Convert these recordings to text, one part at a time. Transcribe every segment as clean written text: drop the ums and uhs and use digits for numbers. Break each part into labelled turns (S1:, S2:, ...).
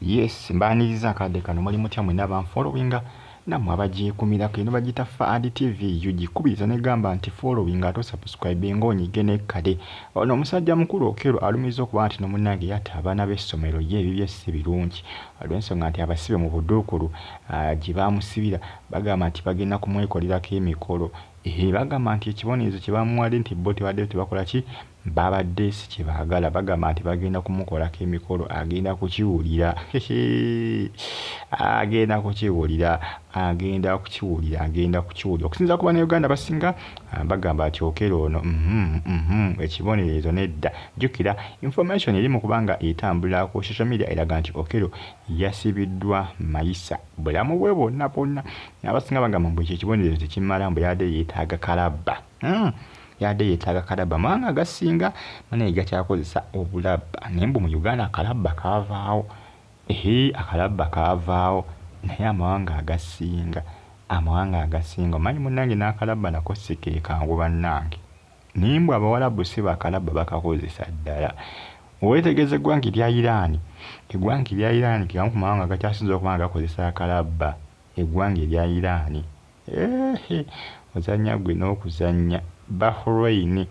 S1: Yes, mbaniriza akadde kano. Muli mutya mwenna abanfollowinga nammwe abagyekumirako? Eno bagiyita Fuad TV UG. Kubiriza negamba nti following ate osubscribe ng'onyige nekkade. Ono omusajja mukulu Okello alumiriza okuba nti nomunnange yatta abaana b'essomero, ye ebibye si birungi olw'ensonga nti abasibe mu buduukulu gye baamusibira bagamba nti bagenda kumwekolerako emikolo. Bagamba nti ekibonerezo kye bamuwadde nti bo tebadde tebakola ki, babadde si kye baagala. Bagamba nti bagenda kumukolako emikolo, agenda kukiwulira, agenda kukiwulira, agenda kukiwulira, agenda kukiwulira. Okusinziira ku Bannayuganda abasinga bagamba nti Okello ono ekibonerezo nedda. Jjukira information eri mu kubanga etambulira ku social media eraga nti Okello yasibiddwa mayisa bulamu bwe bwonna bwonna. Abasinga bagamba mbu ekyo ekibonerezo tekimala, mbu yadde yeetaaga kalabba. Yadde yeetaaga kalabba. Amawanga agasinga naye gakyakozesa obulabba, naye mbu mu Uganda akalabba kaavaawo. Akalabba kaavaawo, naye amawanga agasinga, amawanga agasinga omanyi munnange n'akalabba nako si ke kangu bannange. Naye mbu Abawalabu si bakalabba bakakozesa ddala. Weetegereza eggwanga erya Iran, eggwanga erya Iran ke kamu ku mawanga agakyasinze okuba nga gakozesa akalabba. Eggwanga erya Iran, ozannya ggwe n'okuzannya. Bahrain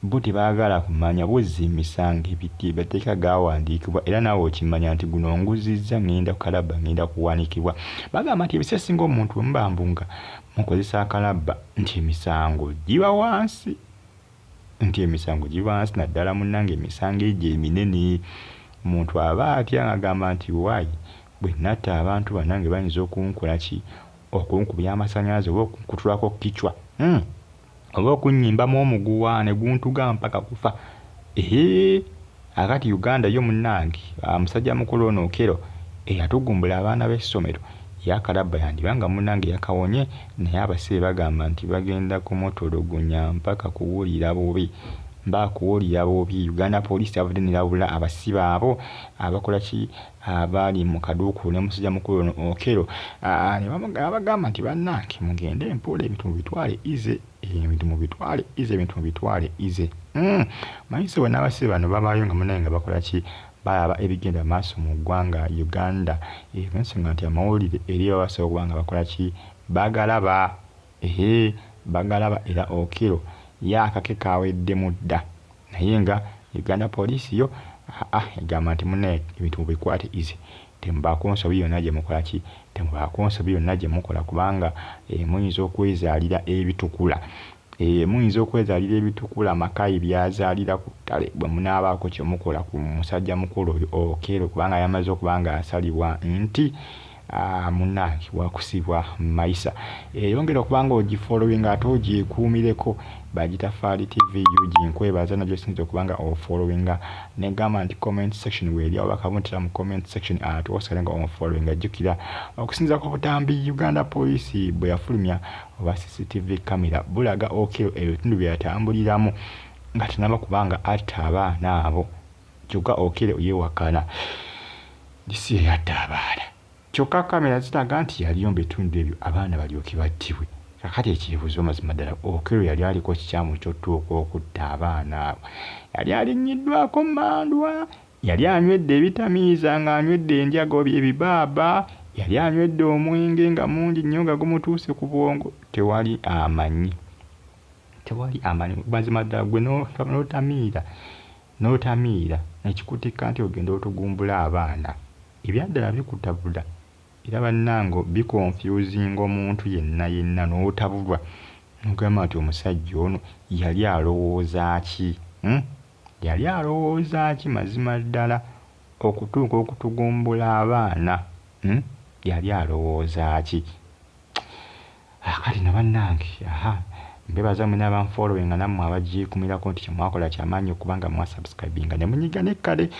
S1: bo tebaagala kumanya, buzza emisango ebiti mateeka gaawandiikibwa era naawe okimanya nti guno nguzizza, ŋŋenda ku kalabba, ŋŋenda kuwanikibwa. Bagamba nti ebiseera ebisinga omuntu bwe muba mbu nga mukozesa akalabba nti emisango giba wansi, nti emisango giba wansi, naddala munnange emisango egyo eminene. Omuntu aba atya ng'agamba nti waayi bwe natta abantu bannange bayinza okunkola ki, okunkubya amasannyalaze oba okunkutulako kichwa, oba okunnyimbamu omuguwa ne guntuga mpaka kufa. Akati Uganda yo munnange musajja mukulu ono Okello eyatugumbula abaana b'essomero, ye akalabba yandiba nga munnange yakawonye, naye abasibe bagamba nti bagenda kumutulugunya mpaka kuwulira bubi, mba kuwulira bubi. Uganda Police yavudde nerabula abasibe abo abakola ki, abaali mu kaduukulu ne musajja mukulu ono Okello, ne babagamba nti bannange mugende mpola, ebintu mubitwale easy, ebintu mubitwale easy, ebintu mubitwale easy. Manyi ssebo n'abasibe bano babaayo nga munnange nga bakola ki, balaba ebigenda maaso mu ggwanga Uganda, olw'ensonga nti amawulire eri baba basobola okuba nga bakola ki, bagalaba, bagalaba. Era Okello ye akake kaweddemu dda, naye nga Uganda Police yo egamba nti munnaye ebintu mubikwate easy, temubaako nsobi yonna gye mukola ki, temubaako nsobi yonna gye mukola, kubanga muyinza okwezaalira ebitukula, muyinza okwezaalira ebitukula Makayi by'azaalira ku ttale bwe munaabaako kye mukola ku musajja mukulu oyo Okello, kubanga yamaze okuba nga asalibwa nti munnange wakusibwa mayisa. Eyongera okuba nga ogifollowinga ate ogyekuumireko, bagiyita Fuad TV UG. Nkwebaza na gy'osinze okuba nga ofollowinga, negamba nti comment section weeri awo, bakabuntira mu comment section ate osigale nga ofollowinga. Jjukira okusinziira ku butambi Uganda Police bwe yafulumya oba CCTV camera bulaga Okello ebitundu bye yatambuliramu nga tannaba kubanga atta abaana abo. Kyokka Okello yeewakana si ye yatta abaana, kyokka kamera ziraga nti yaliyo mu bitundu ebyo abaana balyoke battibwe. Kakati ekibuuzo mazima ddala, Okello yali aliko kikyamu ky'otuuka okutta abaana abo? Yali alinnyiddwako mmandwa? Yali anywedde ebitamiiza ng'anywedde enjaga oba ebibaaba? Yali anywedde omwenge nga mungi nnyo nga gumutuuse ku bwongo? Tewali amanyi, tewali amanyi mazima ddala. Ggwe n'otamiira, n'otamiira nekikutikka nti ogenda otugumbula abaana, ebyaddala bikutabula era bannange biconfusinga omuntu yenna yenna n'otabulwa n'ogamba nti omusajja ono yali alowooza ki, Yali alowooza ki mazima ddala okutuuka okutugumbula abaana? Yali alowooza ki? Akati no bannange, mbebaza mwenna abanfollowinga nammwe abagyekuumirako nti kye mwakola kyamaanyi okuba nga mwasubscribinga ne munyiga n'ekkale.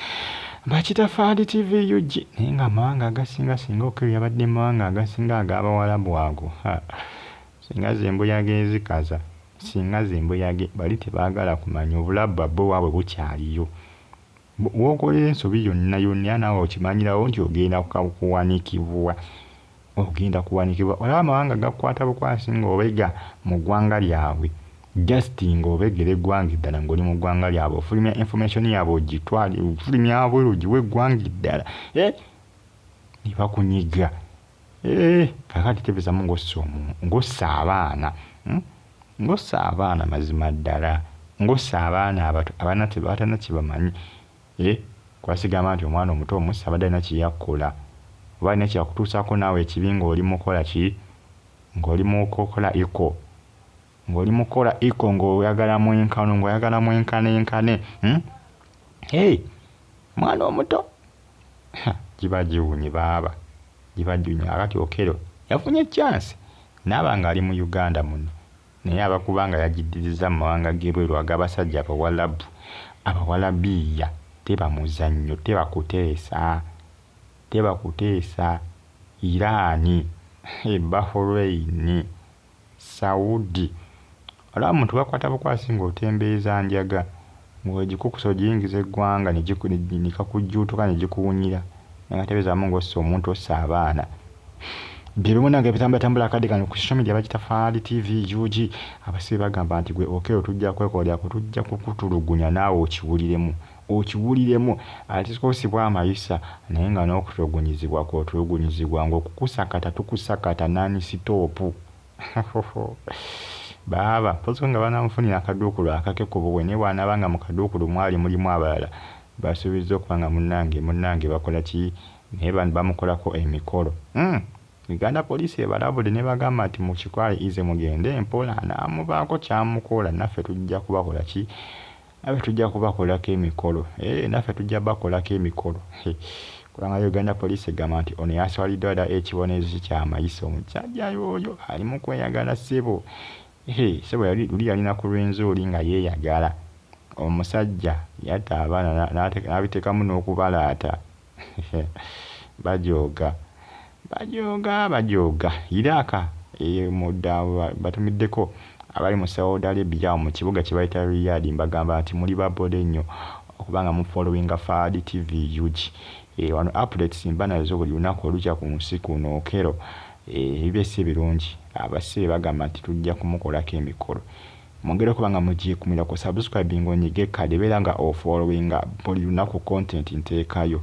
S1: Bakiyita Fuad TV UG. Naye ng'amawanga agasinga, singa Okello yabadde mu mawanga agasinga ag'Abawalabu ago, singa ze mbuyaga ezikaza, singa ze mbuyaga. Bali tebaagala kumanya, obulabba bwo waabwe bukyaliyo. W'okolera ensobi yonna yonna naawe okimanyirawo nti ogenda kuwanikibwa, ogenda kuwanikibwa. Olaba amawanga gakukwata bukwasi ng'obega mu ggwanga lyabwe. Just ng'obegera eggwanga eddala ng'oli mu ggwanga lyabwe, ofulumya information yaabwe ogitwale, ofulumya bweru ogiwe eggwanga eddala, eh? Ne bakunyiga. Eh, kaakati tebeezamu ng'ossa abaana, Ng'ossa abaana mazima ddala, ng'ossa abaana abato abalina abatalina kye bamanyi. Eh, kuba sigamba nti omwana omuto omusse abadde alina kye yakkola oba alina kye yakutuusaako naawe ekibi ng'oli mu kukola ki? Ng'oli mu kukola iko. Ng'oli mu kukola iko ng'oyagala mwenkano, ng'oyagala mwenkanenkane. Hey, mwana omuto! Ha, giba giwunye baaba, giba giwunye. Kaakati Okello yafunye chance n'aba ng'ali mu Uganda muno naye aba kuba nga yagiddirizza mu mawanga g'ebweru ag'abasajja Abawalabu, Abawalabiiya teba muzannyo, teba kuteesa, teba kuteesa. Iran, Bahrain, Saudi, olaba omuntu bakwata bukwasi ng'otembeeza njaga, ng'ogikukusa ogiyingiza eggwanga ne kakujjuutuka ne gikuwunyira. Naye nga tebeezaamu ng'ossa omuntu ossa abaana. Bye bimu nange ebitambulatambula akadde kano ku social media bagita Fahad TV UG. Abasibe bagamba nti gwe Okello tujja kwekolerako, tujja kukutulugunya naawe okiwuliremu. Okiwuliremu ate osibwa amayisa naye nga n'okutulugunyizibwa kw'otulugunyizibwa ng'okukusakata tukusakata nani sitoopu. Baaba mpozzi nga banaamufunira akaduukulu akake ku bubwe naye bw'anaaba nga mu kaduukulu mwali mulimu abalala basuubizza okuba nga munnange munnange bakola ki naye bamukolako emikolo. Uganda police ebalabudde nebagamba nti mukitwale easy mugende mpola anaamubaako kyamukola naffe tujja kubakola ki? Naffe tujja kubakolako emikolo. Eh, naffe tujja bakolako emikolo. Kubanga Uganda police egamba nti ono yaswaliddwa dda ekibonerezo kye kyamayisa omusajja yoyo ali mu kweyagala ssebo. Ssebo yali luli yalina ku Rwenzori nga yeeyagala. Omusajja yatta abaana n'abiteekamu n'okubalaata. Bajooga. Bajooga bajooga. Iraq mudda batumiddeko abali mu Saudi Arabia awo mu kibuga kye bayita Riyadh mbagamba nti muli babode nnyo okuba nga mufollowinga Fahad TV UG. Wano updates mba nazo buli lunaku olukya ku nsi kuno Okello ebibye si birungi. Abasibe bagamba nti tujja kumukolako emikolo. Mwongere okuba nga mugyekumira ku subscribing onyige kale beera nga ofollowinga buli lunaku content nteekayo.